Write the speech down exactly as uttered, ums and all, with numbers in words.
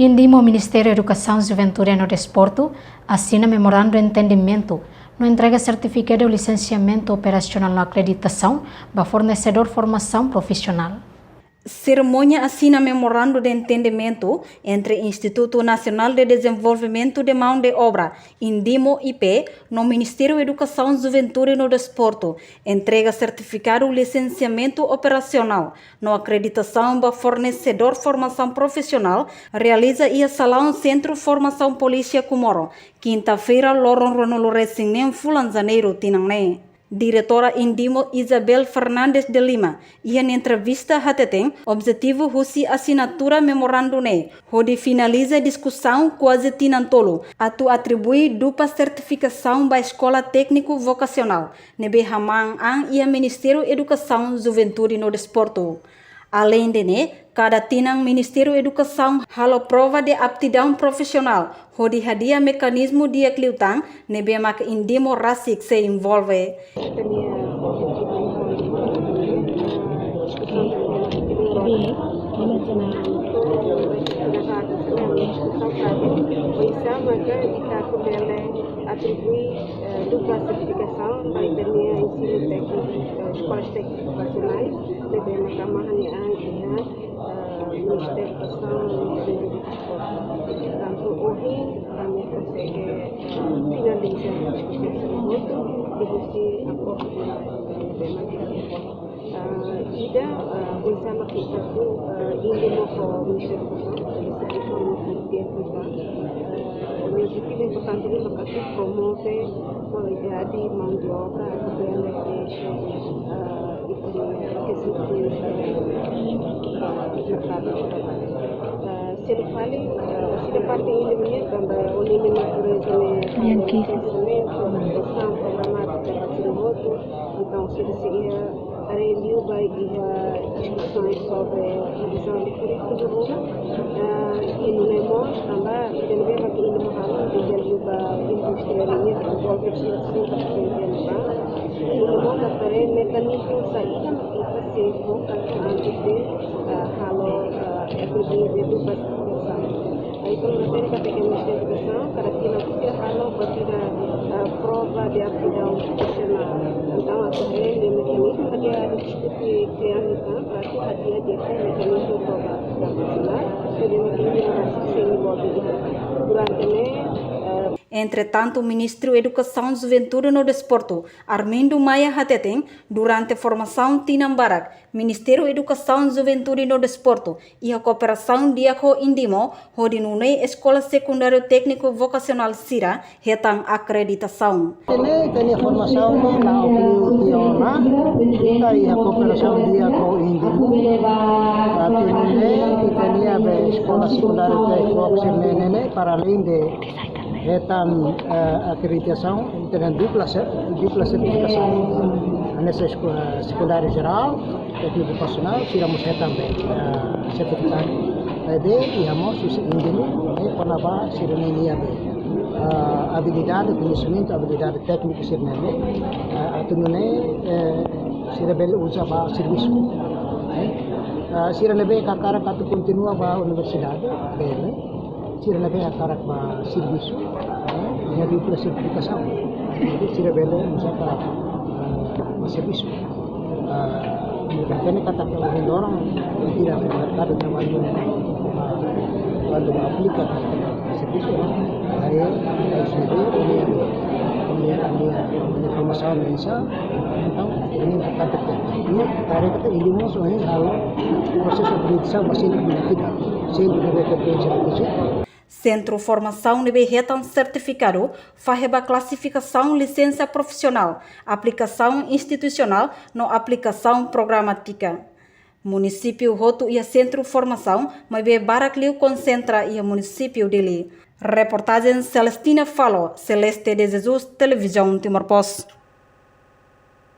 INDIMO, Ministériu Edukasaun, Juventude no Desportu, asina memorandu entendimentu no entrega sertifikadu lisensiamentu operasionál no akreditasaun ba fornesedór formasaun profisionál. Serimónia asina memorandu de entendimentu entre Institutu Nasionál de Dezenvolvimentu de Maun de Obra, INDIMO I P, no Ministériu Edukasaun, Juventude no Desportu, entrega sertifikadu lisensiamentu operasionál no akreditasaun ba fornesedór formasaun profisionál, realiza iha salaun Sentru Formasaun Polísia Comoro, kinta-feira, loron ruanulu-resin-neen fulan Janeiru tinan ne'e. Diretora INDIMO, Isabel Fernandes de Lima, iha nia entrevista hateten, objetivu husi asinatura memorandu ne'e hodi finaliza diskusaun kuaze tinan tolu, atu atribui dupla sertifikasaun ba Eskola Tékniku Vokasionál ne'ebé hamamar an iha Ministériu Edukasaun, Juventude no Desportu. Aleinde ne'e, kada tinan Ministériu Edukasaun halo prova de aptidaun profisionál hodi hadi'a mekanizmu di'ak liután ne'ebé mak INDIMO rasik sei envolve. Atribui, eh, dupla sertifikasaun ba ita-nia ensinu tékniku, eh, eskolas tékniku vokasionais, ne'ebé mak hamamar an iha, eh, Ministériu Edukasaun, Ministériu Desportu. Portantu, ohin ami konsege, eh, finaliza diskusaun hotu, liuhusi akordu, eh, ne'ebé mak Ah, ida, ah, oinsá mak ita atu, ah, INDIMO ho Ministériu Edukasaun, Ministériu Edukasaun, Ministériu Edukasaun, ah, nia objetivu importante ne'e mak atu promove kualidade mão de obra, atu bele fecha, ah, ita-nia rekizitu, ah, merkadu de trabalho. Ah, sira fali, ah, sira parte INDIMO nian, tanba ho nia natureza ne'e, lisensiamentu, aplikasaun, programátika, ba sira hotu. Entaun, sira sei haree liu ba iha diskusaun sobre revizaun de kurríkulu ruma, ah, i nune'e mós tanba ita ne'ebé mak INDIMO halo, ita liu ba indústria nian, envolve sira sessenta por cento iha ne'ebá. I nune'e mós atu haree mekanizmu saida mak ita sei fó atu antes de, ah, halo, ah, atribui de dupla sertifikasaun. Entaun, ita hatene katak Ministériu Edukasaun, kada tinan sira halo buat ida, ah, prova de aptidaun profisionál. Entaun, atu haree nia mekanizmu, atu diskute kle'an ita, para atu hadi'a di'ak mekanizmu prova de aptidaun profisionál, ne'ebé mak ita rasik sei envolve durante ne'e, ah. Entretantu, Ministériu Edukasaun, Juventude no Desportu, Armindo Maia hateten, durante formasaun tinan barak, Ministériu Edukasaun, Juventude no Desportu iha kooperasaun di'ak ho INDIMO, hodi nune'e Eskola Sekundáriu Tékniku Vokasionál sira hetan akreditasaun. Ita-nia, ita-nia formasaun ne'e la'o liu tiha ona, ita iha kooperasaun di'ak ho INDIMO. Atu nune'e ita-nia be Eskola Sekundáriu Tékniku Vokasionál ne'e, para além de hetan, eh, akreditasaun, hetan dupla se-, dupla sertifikasaun. Hanesan esko-, sekundáriu jerál, tékniku vokasionál, sira mós hetan be, eh, sertifikadu. Ne'ebé iha mós husi INDIMO, eh, kona-ba sira-nia be, eh, abilidade, koñesimentu, abilidade tékniku sira-ne'e, eh, atu nune'e, eh, sira bele uza ba servisu. Eh, eh, sira ne'ebé hakarak atu kontinua ba universidade, bele. Sira ne'ebé hakarak ba servisu, eh, iha dupla sertifikasaun. Jadi sira bele uza ba, eh, ba servisu. Eh, ita hatene katak ohin loron, ita iha merkadu traballu, eh, kuandu aplika ba servisu, eh, haree, haree sendiri, haree, haree, haree, haree formasaun oinsá, entaun, ita hatene katak, ita haree katak INDIMO mós ohin halo prosesu akreditasaun ba sentru de vida, sentru de referénsia de vida. Sentru formasaun ne'ebé hetan sertifikadu fahe ba klasifikasaun lisensa profisionál, aplikasaun institusionál no aplikasaun programátika. Munisípiu hotu iha sentru formasaun, maibé barak liu konsentra iha munisípiu Dili. Reportajen Celestina Falo, Celeste de Jesus, Televizaun Timor Post.